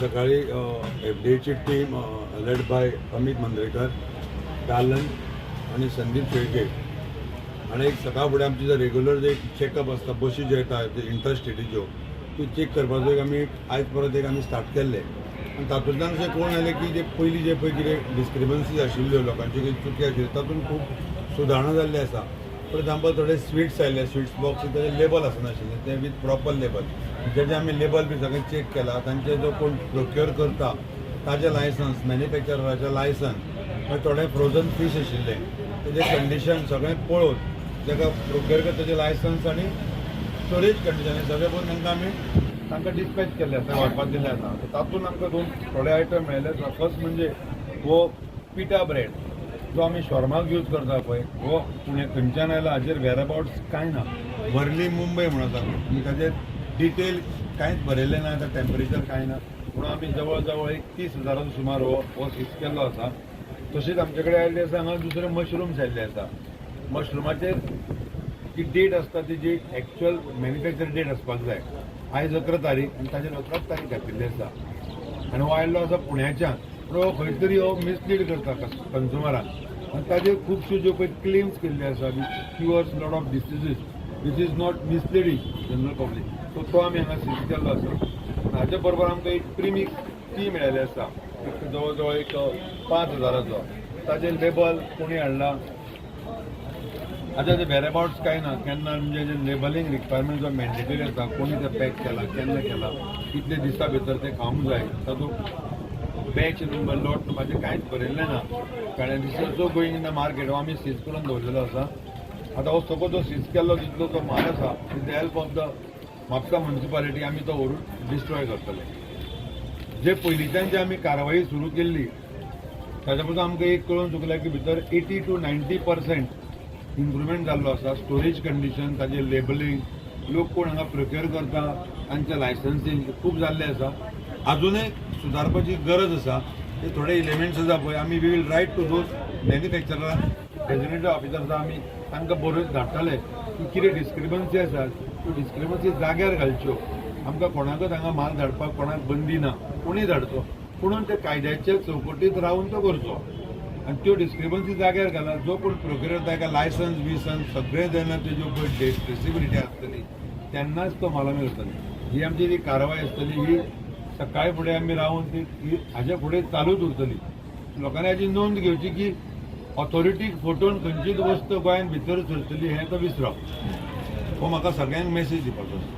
सकाळी एफडीएची team led by Amit Mandrekar, डालन आणि संदीप शेळके आणि एक सकाळ फुडें आमची जे रेगुलर जे चॅकअप आसता, बशी ज्यो येता इंटरस्टेटीच्यो, त्यो चॅक करपाचो एक आमी आयज परत एक आमी स्टार्ट केल्ले आनी तातूंतल्यान अशें कळून आयलें की जे पयलीं जे पळय कितें डिस्क्रिपन्सीज आशिल्ल्यो, लोकांच्यो कितें चुकी आशिल्ल्यो, तातूंत खूब सुदारणा जाल्ली आसा. फॉर एग्जाम्पल, थोडे स्विट्स आयले, स्विट्स बॉक्स, ताजें लेबल आसनाशिल्लें, तें विथ प्रॉपर लेबल. जेजे आमी लेबल बी सगळें चॅक केलां, तांचे जो कोण प्रोक्युअर करता ताजें लायसन्स, मॅन्युफॅक्चराचें लायसन्स, मागीर थोडे फ्रोजन फीश आशिल्लें, तेजें कंडिशन सगळें पळोवन, ताका प्रोक्युअर करता तेजें लायसन्स आनी स्टोरेज कंडिशन हें सगळें पळोवन तांकां आमी तांकां डिस्पॅच केल्लें आसा, व्हरपाक दिल्लें आसा. तातूंत आमकां दोन थोडे आयटम मेळ्ळे. फर्स्ट म्हणजे हो पिटा ब्रेड जो आमी शॉर्माक यूज करता पळय, हो पुणे खंयच्यान आयला हाजेर वेर अबाउट्स कांय ना. वर्ली मुंबय म्हणून आसा आनी ताजेर डिटेल कांयच बरयलें ना, आतां टेम्परेचर कांय ना. म्हणून आमी जवळ जवळ एक 30 हजाराचो सुमार हो सीज केल्लो आसा. तशीच आमचे कडेन आयिल्ले आसा हांगा दुसरे मशरूम्स आयिल्ले आसा. मशरुमाचेर ती डेट आसता, तेजी एक्च्युअल मॅन्युफॅक्चर डेट आसपाक जाय. आयज 11 तारीख आनी ताजेर 11 तारीख घातिल्ली आसा आनी हो आयिल्लो आसा पुण्याच्यान. पूण हो खंय तरी हो मिसलीड करता कंज्युमराक आनी ताजेर खुबश्यो ज्यो पळय क्लेम्स केल्ले आसा which cures lot of diseases, which is not misleading general public. So तो आमी हांगा सीज केल्लो आसा. हाजे बरोबर आमकां एक प्रिमिक्स टी मेळिल्ले आसा, एक जवळ जवळ एक 5 हजाराचो. ताजेर लेबल कोणी हाडला आतां ते वेर अबाउट्स कांय ना. केन्ना म्हणजे लेबलिंग रिक्वायरमेंट जो मॅन्डेटरी आसा, कोणी ते पॅक केला, केन्ना केला, कितले दिसा भितर ते खावंक जाय, तातूंत बॅच नंबर, लॉट नंबर कांयच बरयल्लें ना. कारण this is so going in the market. हो आमी सीज करून दवरलेलो आसा. आतां हो सगळो जो सीज केल्लो जितलो जो माल आसा, with the help of the Mapusa municipality आमी तो व्हरून डिस्ट्रॉय करतले. जे पयलींच्यान जे आमी कारवाई सुरू केल्ली, ताच्या पसून आमकां एक कळून चुकलें की भितर 80 to 90% improvement जाल्लो आसा. स्टोरेज कंडिशन, ताजें लेबलिंग, लोक कोण हांगा प्रोक्युअर करता तांचें लायसन्सिंग खूब जाल्लें आसा. अजुनय सुदारपाची गरज आसा. ते थोडे इलेमेंट्स आसा पळय, आमी we will write to those manufacturer, designated officer आसा, आमी तांकां बरोवन धाडटले की कितें डिस्क्रिपन्सी आसा त्यो डिस्क्रिपन्सी जाग्यार घालच्यो. आमकां कोणाकच हांगा माल धाडपाक कोणाक बंदी ना, कोणूय धाडचो, पुणून ते कायद्याच्या चौकटीत रावन तो करचो आनी त्यो डिस्क्रिपन्सी जाग्यार घाला. जो कोण प्रोक्युअर ताका लायसन्स बिसन्स सगळें जेन्ना तेज्यो पळय ट्रेसिबिलिटी आसतली, तेन्नाच तो माल आमी करतले. ही आमची जी कारवाय आसतली, ही सकाळी फुडें आमी रावन ती ही हाज्या फुडें चालूच उरतली. लोकांनी हाजी नोंद घेवची की ऑथॉरिटीक फटोवन खंयचीच वस्त गोंयांत भितर सरतली हें तो विसरप. हो म्हाका सगळ्यांक मेसेज दिवपाचो आसा.